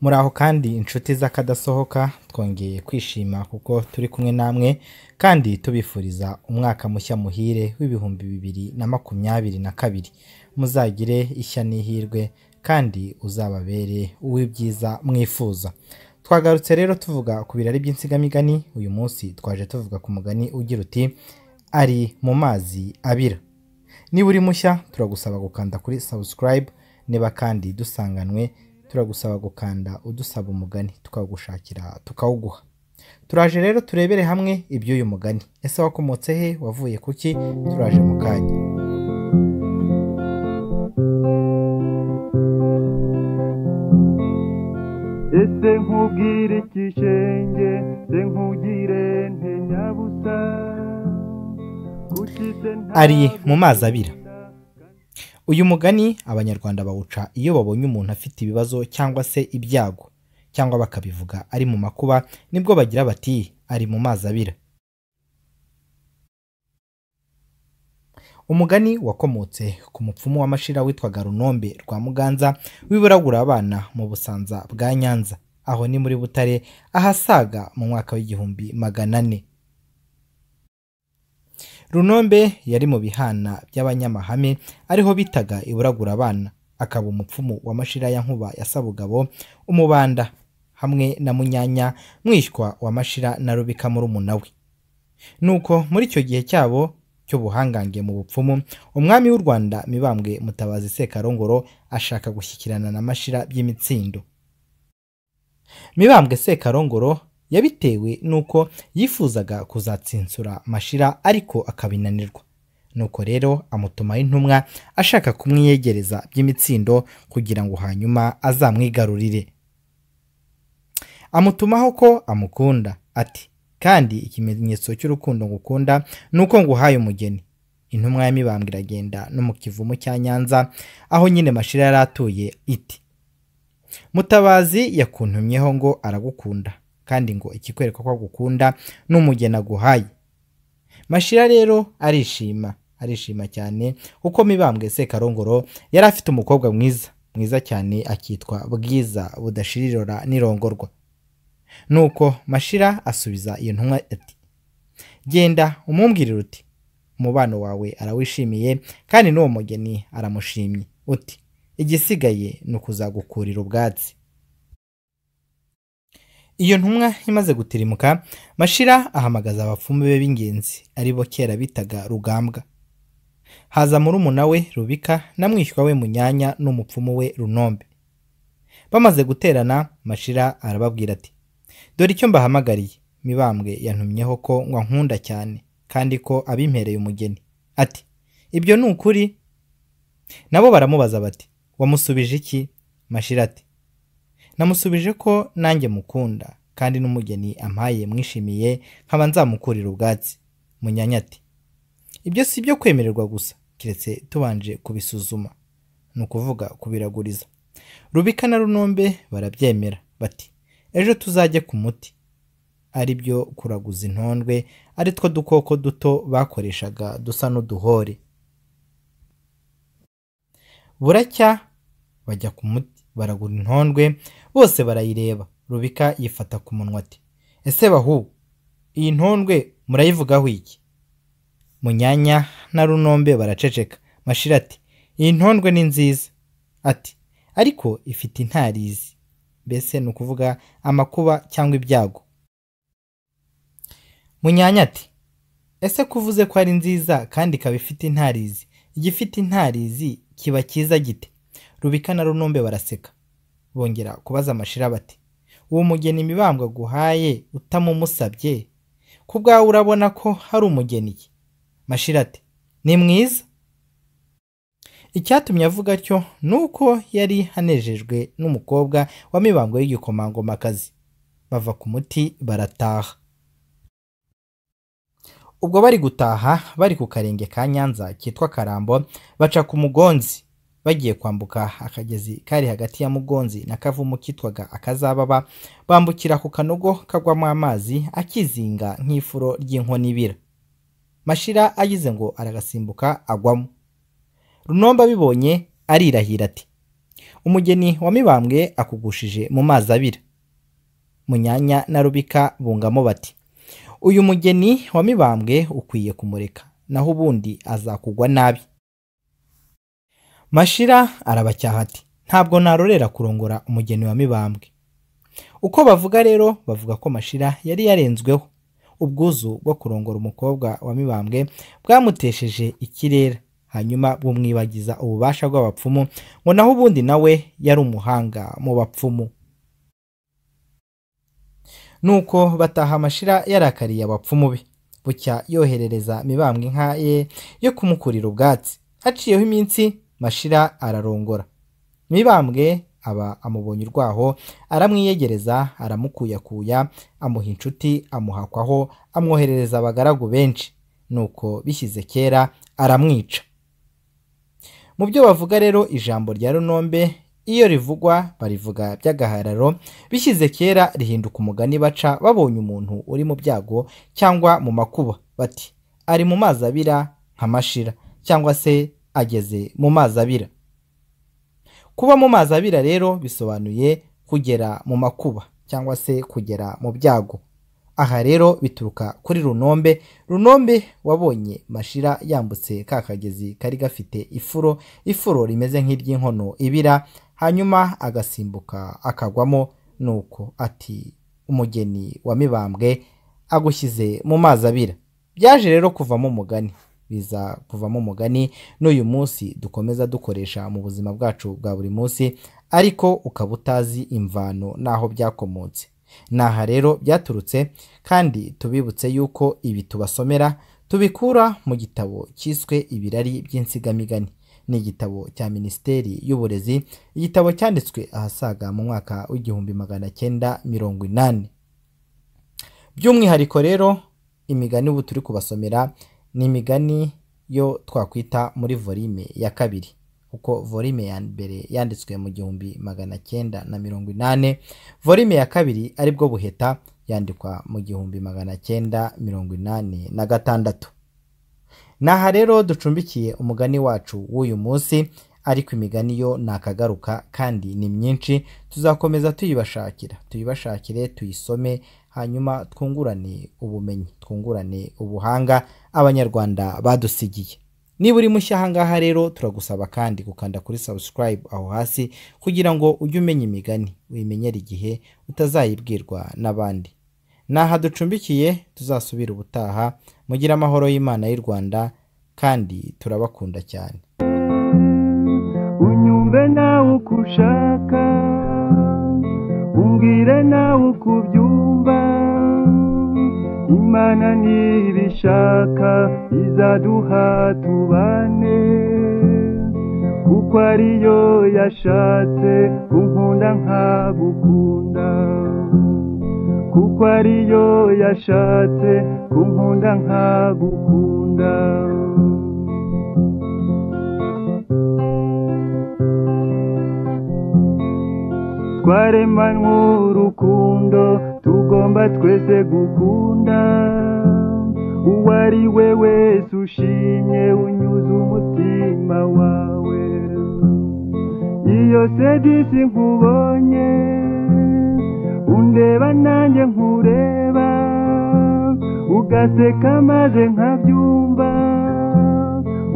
Muraho kandi inshuti z'akadasohoka, twongeye kwishima kuko turi kumwe namwe kandi tubifuriza umwaka mushya muhire w'2022. Muzagire ishya n'ihirwe kandi uzababere uw'ibyiza mwifuza. Twagarutse rero tuvuga ku birari by'insigamigani. Uyu munsi twaje tuvuga ku mugani ugira uti ari mu mazi abira. Niba uri mushya turagusaba gukanda kuri subscribe, niba kandi dusanganwe turagusaba gukanda udusaba umugani tukawugushakira tukawuguha. Turaje rero turebere hamwe iby'uyu mugani. Ese wakomotse he? Wavuye kuki? Turaje mu kanya. Ese nkubwire iki shenge, se nkugire nte nyabusa. Ari mu mazi abira. Uyu mugani Abanyarwanda bawuca iyo babonye umuntu afite ibibazo cyangwa se ibyago, cyangwa bakabivuga ari mu makuba, nibwo bagira bati ari mu mazi abira. Umugani wakomotse ku mupfumu w'Amashira witwaga Runombe rwa Muganza w'iburagura abana mu Busanza bwa Nyanza, aho ni muri Butare ahasaga mu mwaka w'1400. Runombe yari mu bihana by'abanyamahame ariho bitaga iburagura abana, akaba umupfumu wa Mashira ya Nkuba ya Sabugabo umubanda hamwe na Munyanya mwishywa wa Mashira na Rubika murumuna we. Nuko muri icyo gihe cyabo cy'ubuhangange mu bupfumu, umwami w'u Rwanda Mibambwe Mutabazi Sekarongoro ashaka gushyikirana na Mashira by'imitsindo. Mibambwe Sekarongoro yabitewe nuko yifuzaga kuzatsinsura Mashira ariko akabinanirwa. Nuko rero amutumaho intumwa ashaka kumwiyegereza by'imitsindo kugira ngo hanyuma azamwigarurire. Amutumaho ko amukunda ati kandi ikimenyetso cy'urukundo ngukunda nuko nguhaye umugeni. Intumwa ya Mibambwe iragenda no mu kivumu cya Nyanza aho nyine Mashira yari atuye iti Mutabazi yakuntumyeho ngo aragukunda kandi ngo ikikwereka ko agukunda n'umugeni aguhaye. Mashira rero arishima, arishima cyane kuko Mibambwe Sekarongoro yari afite umukobwa mwiza, mwiza cyane akitwa Bwiza budashirirora n'irongorwa. Nuko Mashira asubiza iyo ntumwa ati genda umumbwirire uti umubano wawe arawishimiye kandi n'uwo mugeni aramushimye, uti igisigaye ni ukuzagukurira ubwatsi. Iyo ntumwa imaze gutirimuka, Mashira ahamagaza abapfumu be b'ingenzi aribo kera bitaga Rugambwa. Haza murumuna we Rubika na mwishywa we Munyanya n'umupfumu we Runombe. Bamaze guterana, Mashira arababwira ati dore icyo mbahamagariye, Mibambwe yantumyeho ko ngo ankunda cyane kandi ko abimpereye umugeni. Ati ibyo ni ukuri? Nabo baramubaza bati wamusubije iki? Mashira ati namusubije ko nanjye mukunda kandi n'umugeni ampaye mwishimiye nkaba nzamukurira ubwatsi. Munyanya ati ibyo si byo kwemererwa gusa keretse tubanje kubisuzuma, ni ukuvuga kubiraguriza. Rubika na Runombe barabyemera bati ejo tuzajye ku muti, ari byo kuraguza intondwe, ari two dukoko duto bakoreshaga dusa n'uduhore. Buracya bajya ku muti baragura intondwe, bose barayireba. Rubika yifata ku munwa ati ese bahu iyi ntondwe murayivugaho iki? Munyanya na Runombe baraceceka. Mashira ati iyi ntondwe ni nziza, ati ariko ifite intarizi, mbese ni ukuvuga amakuba cyangwa ibyago. Munyanya ati ese kuvuze ko ari nziza kandi ikaba ifite intarizi, igifite intarizi kiba cyiza gite? Rubika na Runombe baraseka. Bongera kubaza Mashira bati uwo mugeni Mibambwe aguhaye utamumusabye ku bwawe urabona ko hari umugeni? Mashira ati ni mwiza. Icyatumye avuga atyo nuko yari anejejwe n'umukobwa wa Mibambwe w'igikomangomakazi. Bava ku muti barataha. Ubwo bari gutaha bari ku karenge ka Nyanza kitwa Karambo, baca ku Mugonzi. Bagiye kwambuka akagezi kari hagati ya Mugonzi na Kavumu kitwaga Akazababa, bambukira ku kanogo kagwamo amazi akizinga nk'ifuro ry'inkoni ibira. Mashira agize ngo aragasimbuka agwamo. Runombe abibonye arirahira ati Umugeni wa Mibambwe akugushije mu mazi abira. Munyanya na Rubika bungamo bati: Uyu mugeni wa Mibambwe ukwiye kumureka, naho ubundi azakugwa nabi. Mashira arabacyaha ati: Ntabwo narorera kurongora umugeni wa Mibambwe. Uko bavuga rero, bavuga ko Mashira yari yarenzweho. Ubwuzu bwo kurongora umukobwa wa Mibambwe bwamutesheje ikirere, hanyuma bumwibagiza ububasha bw'abapfumu, ngo naho ubundi nawe yari umuhanga mu bapfumu. Nuko bataha Mashira yarakariye abapfumu be, bucya yoherereza Mibambwe inka ye yo kumukurira ubwatsi. Haciyeho iminsi Mashira ararongora. Mibambwe aba amubonye urwaho, aramwiyegereza, aramukuyakuya, amuha inshuti, amuhakwaho, amwoherereza abagaragu benshi. Nuko bishyize kera aramwica. Mu byo bavuga rero, ijambo rya Runombe iyo rivugwa barivuga by'agahararo, bishyize kera rihinduka umugani baca babonye umuntu uri mu byago cyangwa mu makuba, bati: Ari mu mazi abira nka Mashira, cyangwa se ageze mu mazi abira. Kuba mu mazi abira rero bisobanuye kugera mu makuba cyangwa se kugera mu byago. Aha rero bituruka kuri Runombe. Runombe wabonye Mashira yambutse ka kagezi kari gafite ifuro, ifuro rimeze nk'iry'inkono ibira, hanyuma agasimbuka akagwamo. Nuko ati: Umugeni wa Mibambwe agushyize mu mazi abira. Byaje rero kuvamo umugani, biza kuvamo umugani n'uyu munsi dukomeza dukoresha mu buzima bwacu bwa buri munsi, ariko ukaba utazi imvano n'aho byakomotse. Naha rero byaturutse, kandi tubibutse yuko ibi tubasomera tubikura mu gitabo cyiswe Ibirari by'Insigamigani. Ni igitabo cya Minisiteri y'Uburezi, igitabo cyanditswe ahasaga mu mwaka w'1980. By'umwihariko rero imigani ubu turi kubasomera ni imigani yo twakwita muri volume ya 2, kuko volume ya mbere yanditswe mu 1980, volume ya 2 aribwo buheta yandikwa mu 1986. Naha rero ducumbikiye umugani wacu w'uyu munsi, ariko imigani yo nakagaruka kandi ni myinshi, tuzakomeza tuyibashakira, tuyibashakire, tuyisome, hanyuma twungurane ubumenyi, twungurane ubuhanga Abanyarwanda badusigiye. Niba uri mushya aha ngaha rero, turagusaba kandi gukanda kuri subscribe aho hasi kugira ngo ujye umenya imigani, uyimenyere igihe utazayibwirwa n'abandi. Naha ducumbikiye, tuzasubira ubutaha. Mugire amahoro y'Imana y'u Rwanda, kandi turabakunda cyane. Unyumve nawe uko ushaka, umbwire nawe uko ubyumva, Imana nibishaka izaduha tubane, kuko ariyo yashatse kunkunda nkagukunda, kuko ariyo yashatse kunkunda nkagukunda. Twaremanywe urukundo, tugomba twese gukunda, uwo ari we wese ushimye unyuze umutima wawe. Iyo sedisi nkubonye, undeba nanjye nkureba, ugaseka maze nkabyumva,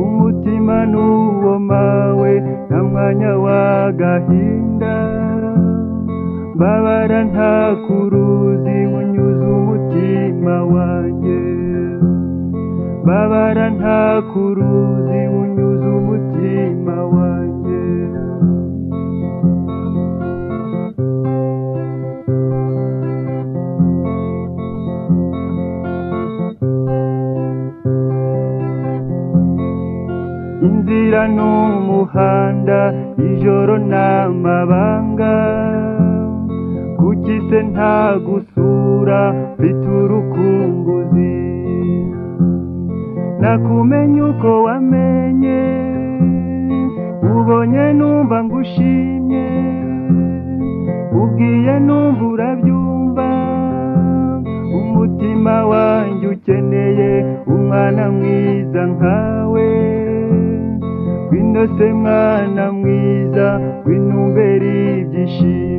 umutima n'uwo mawe nta mwanya w'agahinda. Babara nta kuruzi unyuze umutima wanjye, babara nta kuruzi unyuze umutima wanjye. Inzira n'umuhanda, ijoro n'amabanga, kuki se nta gusura mfite urukumbuzi? Nakumenye uko wamenye, ubonye numva ngushimye, ubwiye numva urabyumva, umutima wanjye ukeneye umwana mwiza nkawe. Ngwino se mwana mwiza, ngwino umbere ibyishimo.